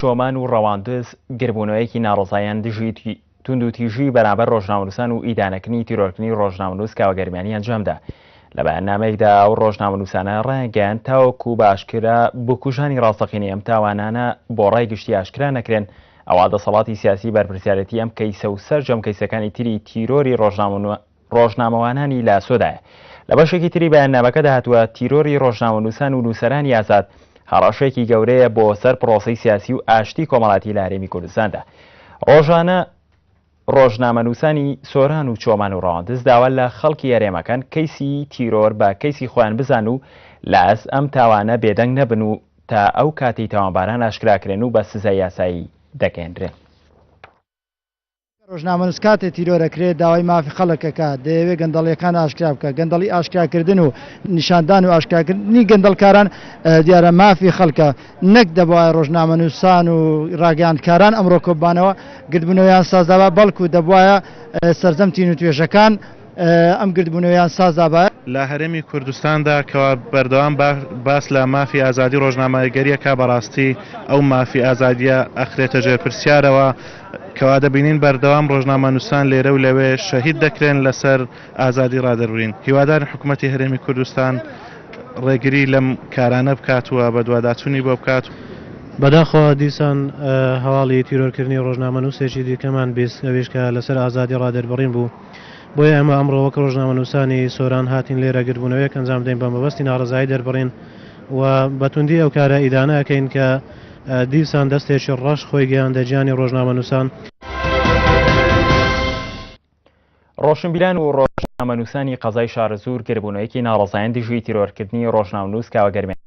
چۆمان و ڕەواندز گربوونەوەیەکی ناڕەزایان دژی توندوتیژی بەرامبەر ڕۆژنامەنووسان و ئیدانەکردنی تیرۆرکردنی ڕۆژنامەنووس کاوە گەرمیانی ئەنجامدا. لە بەیاننامەیەکدا ئەو ڕۆژنامەنووسانە ڕایانگەیاند تاوەکو بە ئاشکرا بکوژانی ڕاستەقینەی ئەم تاوانانە بۆ ڕای گشتی ئاشکرا نەکرێن ئەوا دەسەڵاتی سیاسی بەرپرسیارێتی ئەم کەیسە و سەرجەم کەیسەکانی تری تیرۆری ڕۆژنامەوانانی لە ئاسۆدایە. لە بەشێکی تری بەیاننامەکەدا هاتووە، تیرۆری ڕۆژنامەنووسان و نووسەرانی ئازاد هەڕەشەیەکی گەورەیە بۆ سەر پرۆسەی سیاسی و ئاشتی کۆمەڵاتی لە هەرێمی کوردستاندا. ڕۆژانە ڕۆژنامەنووسانی سۆران و چۆمان و ڕەواندز داوا لە خەڵکی هەرێمەکەن کەیسی تیرۆر بە کەیسی خۆیان بزان و لە ئاست ئەم تاوانە بێدەنگ نەبن و تا ئەو کاتەی تاوانباران ئاشکراکرێن و بە سزای یاسایی دەگەیەنرێن. ڕۆژنامەنووس کاتێ تیرۆر ئەکرێ داوای مافی خەڵک ئەکا، دەیەوێ گەندەڵییەکان ئاشکرا بکا، گەندەڵی ئاشکراکردن و نیشاندان و ئاشکراکردنی گەندەڵکاران دیارە مافی خەڵکە، نەک دەبوایە ڕۆژنامەنووسان و ڕاگەیاندکاران ئەمڕۆ کۆببانەوە گردبوونەوەیان سازدابا، بەڵکو دەبوایە سەرجەم تین و توێژەکان ئەم گردبوونەوەیان سازدابایە. لە هەرێمی کوردستاندا کەوا بەردەوام باس لە مافی ئازادی ڕۆژنامەگەری ئەکا بەڕاستی ئەو مافی ئازادیە ئەخرێتە ژێر پرسیارەوە کەوا دەبینین بەردەوام ڕۆژنامەنووسان لێرە و لەوێ شەهید دەکرێن لەسەر ئازادی ڕادەربرین هیوادارین حکومەتی هەرێمی کوردستان ڕێگری لەم کارانە بکات و بەدواداچوونی بۆ بکات. بەداخەوە دیسان هەواڵی تیرۆرکردنی ڕۆژنامەنووسێکی دیکەمان بیست ئەویش کە لەسەر ئازادی ڕادەربڕین بوو. بۆیە ئێمە ئەمڕۆ وەک ڕۆژنامەنووسانی سۆران هاتین لێرە گردبوونەوەیەک ئەنجام بدەین بە مەبەستی ناڕەزایی دەربڕین و بە توندی ئەو کارە ئیدانە ئەکەین کە دیسان دەستێکی ڕەش خۆی گەیاندە گیانی ڕۆژنامەنووسان. ڕۆشنبیران و ڕۆژنامەنووسانی قەزای شارەزوور گربوونەوەیەکی ناڕەزایان دژی تیرۆرکردنی ڕۆژنامەنووس کاوە گەرمیانی.